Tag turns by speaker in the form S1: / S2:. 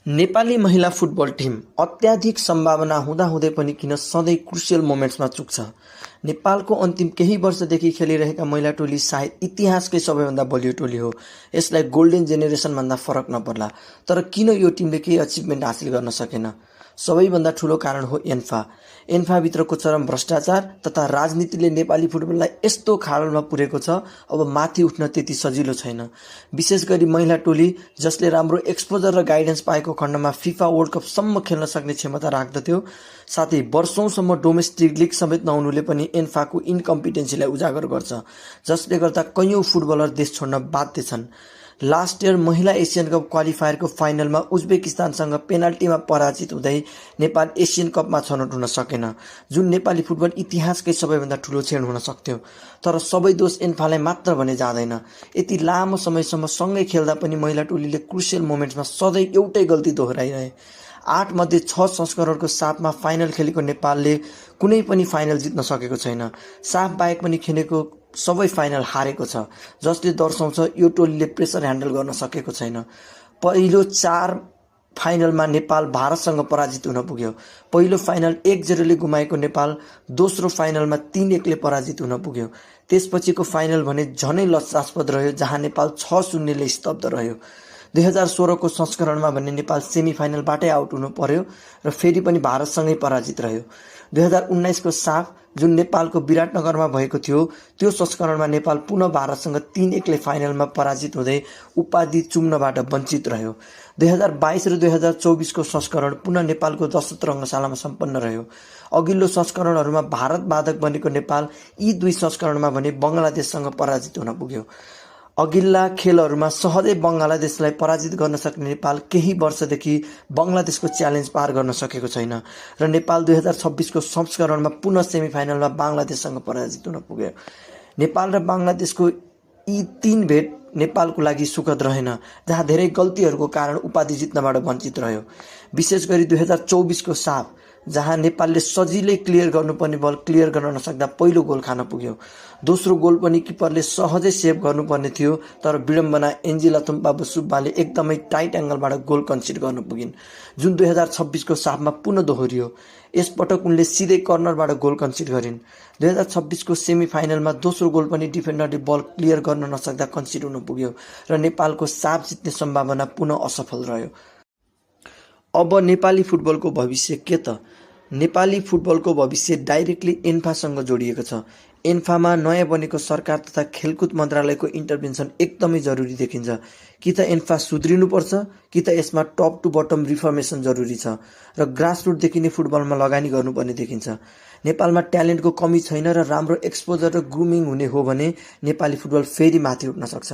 S1: नेपाली महिला football team अत्याधिक सम्भावना हुँदाहुँदै पनि किन सधैँ क्रुसियल मोमेन्ट्समा चुक्छ। नेपालको अन्तिम केही वर्षदेखि खेलिरहेका महिला टोली सायद इतिहासकै सबैभन्दा बलियो टोली हो। यसलाई गोल्डन जेनेरेसन भन्दा फरक नपर्ला। तर किन यो टिमले केही अचिभमेन्ट हासिल गर्न सकेन? सबैभन्दा ठुलो कारण हो एन्फा। एन्फाभित्रको चरम भ्रष्टाचार तथा राजनीतिले नेपाली फुटबललाई यस्तो खाडलमा पुरेको छ, अब माथि उठ्न त्यति सजिलो छैन। विशेष गरी महिला टोली जसले राम्रो एक्सपोजर र गाइडेन्स पाएको खण्डमा फिफा वर्ल्ड कपसम्म खेल्न सक्ने क्षमता राख्दथ्यो, साथै वर्षौंसम्म डोमेस्टिक लिग समेत नहुनुले पनि एन्फाको इन्कम्पिटेन्सीलाई उजागर गर्छ, जसले गर्दा कैयौं फुटबलर देश छोड्न बाध्य छन्। लास्ट इयर महिला एसियन कप क्वालिफायरको फाइनलमा उज्बेकिस्तानसँग पेनाल्टीमा पराजित हुँदै नेपाल एसियन कपमा छनौट हुन सकेन, जुन नेपाली फुटबल इतिहासकै सबैभन्दा ठुलो क्षण हुन सक्थ्यो। तर सबै दोष एन्फालाई मात्र भने जाँदैन। यति लामो समयसम्म सँगै खेल्दा पनि महिला टोलीले क्रुसियल मोमेन्ट्समा सधैँ एउटै गल्ती दोहोऱ्याइरहे। 8 मध्ये 6 संस्करणको साथमा फाइनल खेलेको नेपालले कुनै पनि फाइनल जित्न सकेको छैन। साफ बाहेक पनि खेलेको सबै फाइनल हारेको छ, जसले दर्शाउँछ यो टोलीले प्रेसर ह्यान्डल गर्न सकेको छैन। पहिलो 4 फाइनलमा नेपाल भारतसँग पराजित हुन पुग्यो। पहिलो फाइनल 1-0ले गुमाएको नेपाल दोस्रो फाइनलमा 3-1ले पराजित हुन पुग्यो। त्यसपछिको फाइनल भने झनै लज्जास्पद रह्यो, जहाँ नेपाल 6-0ले स्तब्ध रह्यो। 2016 को संस्करणमा भने नेपाल सेमिफाइनलबाटै आउट हुनु पर्यो र फेरि पनि भारतसँगै पराजित रह्यो। 2019 को साफ जुन नेपालको विराटनगरमा भएको थियो, त्यो संस्करणमा नेपाल पुनः भारतसँग 3-1ले फाइनलमा पराजित हुँदै उपाधि चुम्नबाट वञ्चित रह्यो। 2022 र 2024 को संस्करण पुनः नेपालको 10औं रङ्गशालामा सम्पन्न रह्यो। अघिल्लो संस्करणहरूमा भारत बाधक बनेको नेपाल यी दुई संस्करणमा भने बङ्गलादेशसँग पराजित हुन पुग्यो। अघिल्ला खेलहरूमा सहजै बङ्गलादेशलाई पराजित गर्न सक्ने नेपाल केही वर्षदेखि बङ्गलादेशको च्यालेन्ज पार गर्न सकेको छैन र नेपाल 2026 को संस्करणमा पुनः सेमिफाइनलमा बङ्गलादेशसँग पराजित हुन पुग्यो। नेपाल र बङ्गलादेशको यी 3 भेट नेपालको लागि सुखद रहेन, जहाँ धेरै गल्तीहरूको कारण उपाधि जित्नबाट वञ्चित रह्यो। विशेष गरी 2024 को साफ जहाँ नेपालले सजिलै क्लियर गर्नुपर्ने बल क्लियर गर्न नसक्दा पहिलो गोल खान पुग्यो। दोस्रो गोल पनि किपरले सहजै सेभ गर्नुपर्ने थियो, तर विडम्बना एन्जिला थुम्पाबु सुब्बाले एकदमै टाइट एङ्गलबाट गोल कन्सिड गर्न पुगिन्, जुन 2026 को साफमा पुनः दोहोरियो। यसपटक उनले सिधै कर्नरबाट गोल कन्सिड गरिन्। 2026 को सेमिफाइनलमा दोस्रो गोल पनि डिफेन्डरले बल क्लियर गर्न नसक्दा कन्सिड हुन पुग्यो र नेपालको साफ जित्ने सम्भावना पुनः असफल रह्यो। अब नेपाली फुटबलको भविष्य के त? नेपाली फुटबलको भविष्य डाइरेक्टली एन्फासँग जोडिएको छ। एन्फामा नयाँ बनेको सरकार तथा खेलकुद मन्त्रालयको इन्टरभेन्सन एकदमै जरुरी देखिन्छ। कि त एन्फा सुध्रिनुपर्छ, कि त यसमा टप टु बटम रिफर्मेसन जरुरी छ र ग्रासरुटदेखि नै फुटबलमा लगानी गर्नुपर्ने देखिन्छ। नेपालमा ट्यालेन्टको कमी छैन र राम्रो एक्सपोजर र ग्रुमिङ हुने हो भने नेपाली फुटबल फेरि माथि उठ्न सक्छ।